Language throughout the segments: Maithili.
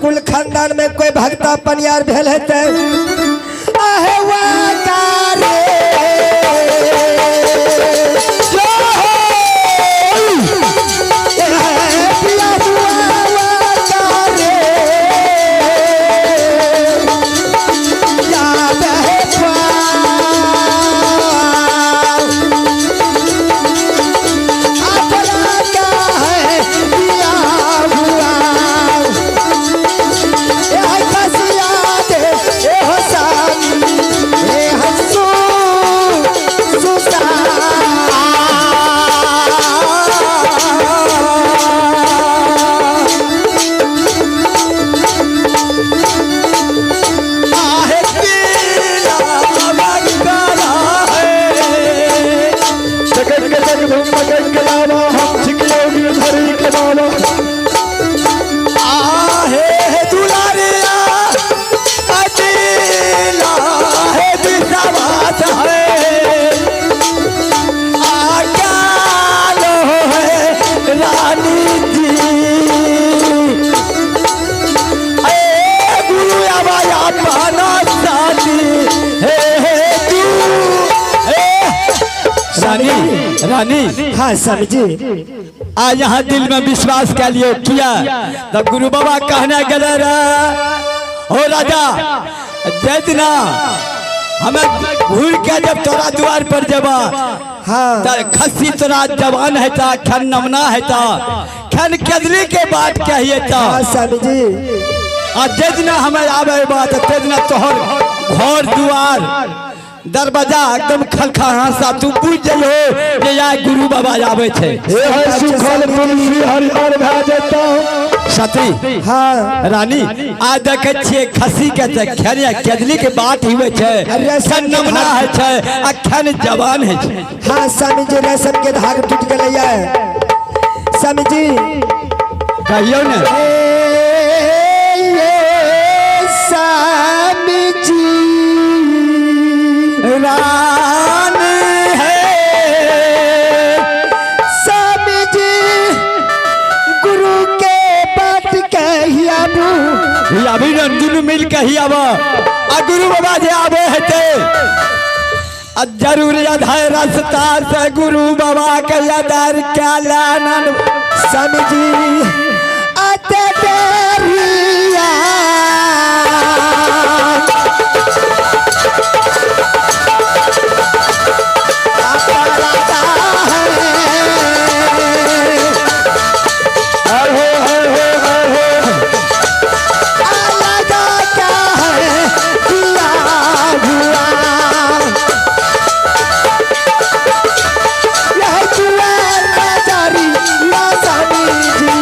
कुल खानदान में कोई भक्ता पनियार भेल हेतै। आहे वाकारे जो हो, ए पिया हुआ वाकारे, याद है पार। अपना का है पिया हुआ, ए है खसिया दे, ए हो सामी, ए हंसू सुसा। आहे पीला बंगला है। चकक के चक धूम मकक के लावा, हम छिकियो गिरधरी के बाबा। आहे दुलारिया अकेला है विश्वास है, आकाल है रानी जी। ए गुरु आवाया पाना साथी हे हे तू हे रानी रानी। हाँ स्वामी जी। आज यहाँ दिल में विश्वास के लिए किया तब गुरु बाबा कहने गए रे हो राजा, जितना हमें घूर के जब तोरा द्वार पर जबा त खस्सी तोरा जवान है ता खन नमना है ता खन कदली के बात कहिए ता। हाँ स्वामी जी। आ जितना हमें आवे बात तेजना तोहर घर द्वार दरवाजा एकदम खलखा हंसा, तू बुझ जइहो जे या गुरु बाबा आवे छे। हे है सुखल तुलसी हरिहर भए जेता। सती हाँ रानी, आ देखे छियै खस्सी के त खेनिया केदली के बात हुए छै, रेशम खन नमना है छै आ खन जवान है छै। हाँ स्वामी जी, रेशम के धाग टूट गए है स्वामी जी। कहियौ ने। ए, स्वामी जी। रानी है। स्वामी जी, गुरु के बात कहियाबू। अभी न दुनू मिल के ही आब आ गुरु बाबा जे आबे हेतै आ जरूर अधाय रास्ता से गुरु बाबा के अदर के लानन। स्वामी जी आते देरिया अपराधा है। हर हो हर हो हर हो। अलग क्या है किया हुआ, यह जुआर बाजारी या स्वामी जी।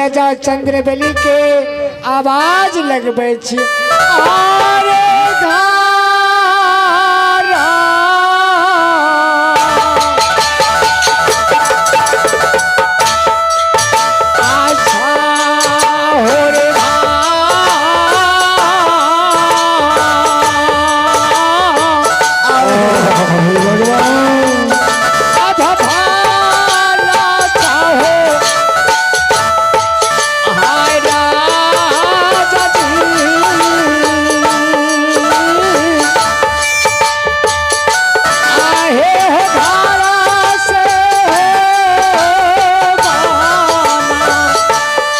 राजा चंद्रबली के आवाज लगबै छी। अरे घारा आशा हो रे भा चाहो हाय राजा जी। आहे हो धारा से बामा,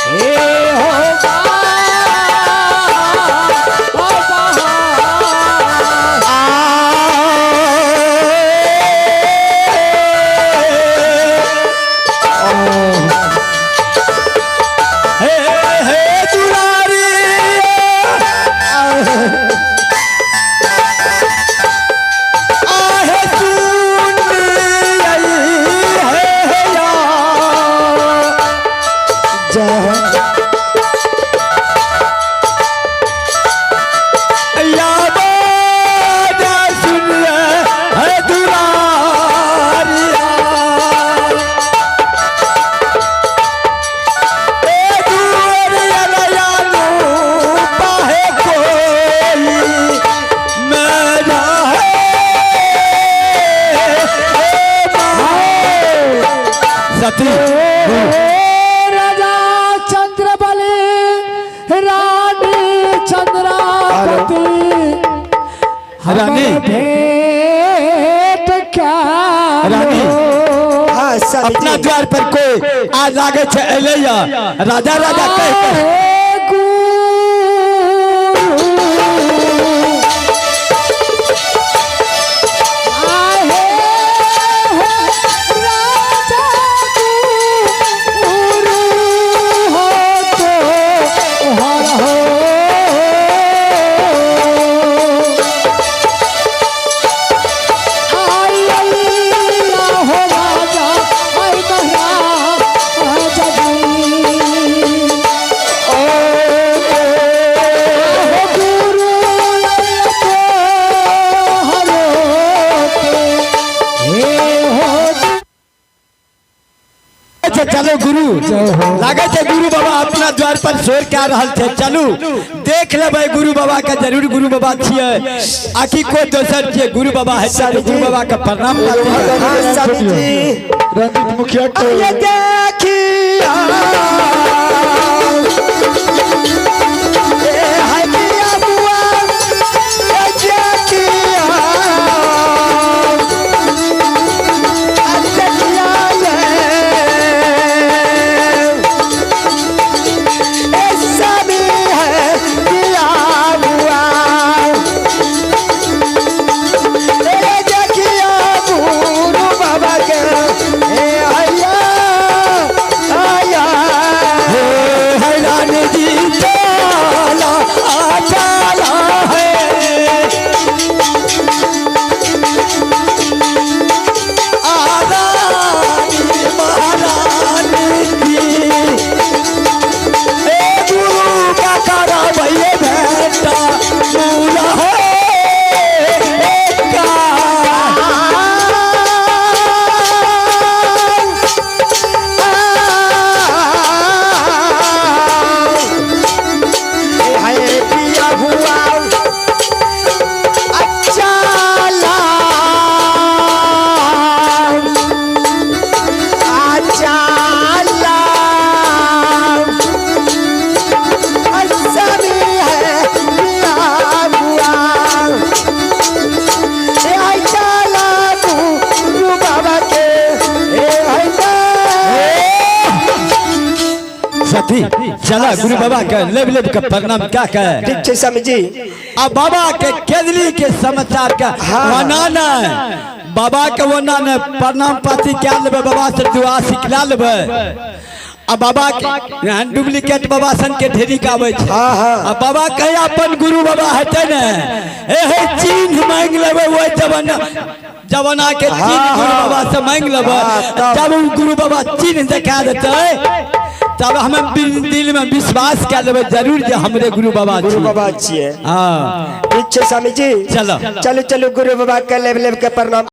हे हो बा, हो बहा। हे हे दुलारी, आहे सुन आई हे या। जय हो। या बाजा सुन है दुलारिया। ए दुआरिया नयानु पाहे कोई मेरा है सती। राजा चंद्रबली रानी चंद्रापति रानी। हमर भेंट क्या रानी। हाँ स्वामी अपना जी। द्वार पर कोई आज लागे छे एलै या राजा राजा कह के। अच्छा चलो गुरु, लागे छे गुरु बाबा अपना द्वार पर शोर क्या रहल छे। चलू देख लेबै गुरु बाबा के, जरूर गुरु बाबा छियै आकि कोई दोसर छियै। गुरु बाबा है चलू गुरु बाबा के प्रणाम करते। हाँ स्वामी जी। रंजीत मुखिया के ये देखिया ए हाय पिया बुआ, ये देखिया, अरे देखिया ये ए सभी है पिया बुआ, ए देखिया गुरु बाबा के, ए आया आया। हे हैरान जी चला चला है आरानी महारानी की। ए गुरु का करबै भेटा पूरा हो का। हाय पिया हुआ अच्छा ला अच्छा ला अच्छा भी है पिया हुआ, ए अच्छा ला गुरु बाबा के, ए अच्छा। सती चला गुरु बाबा के लेब लेब के प्रणाम क्या के। ठीक छै स्वामी जी। आ बाबा के केदली के समाचार के वना न बाबा के वना न प्रणाम पाती क्या लेबे, बाबा से दुआ सिखला लेबे। आ बाबा के यहाँ डुप्लीकेट बाबा सन के ढेरी के आबै छै। हाँ, हाँ। आ बाबा कहे अपन गुरु बाबा हेतै ने, ए हे चिन्ह मांगि लेबै ओहि जमाना जमाना के चिन्ह हाँ, गुरु हाँ। बाबा से मांगि लेबै। हाँ, तब। जब उ गुरु बाबा चिन्ह देखा देतै तब हम दिल में विश्वास कए लेबै जरूर जे हमरे गुरु बाबा गुरु छी। बाबा छियै। हाँ। ठीक छै स्वामी जी। चलो। चलू चलू, गुरु बाबा के लेब लेब के प्रणाम।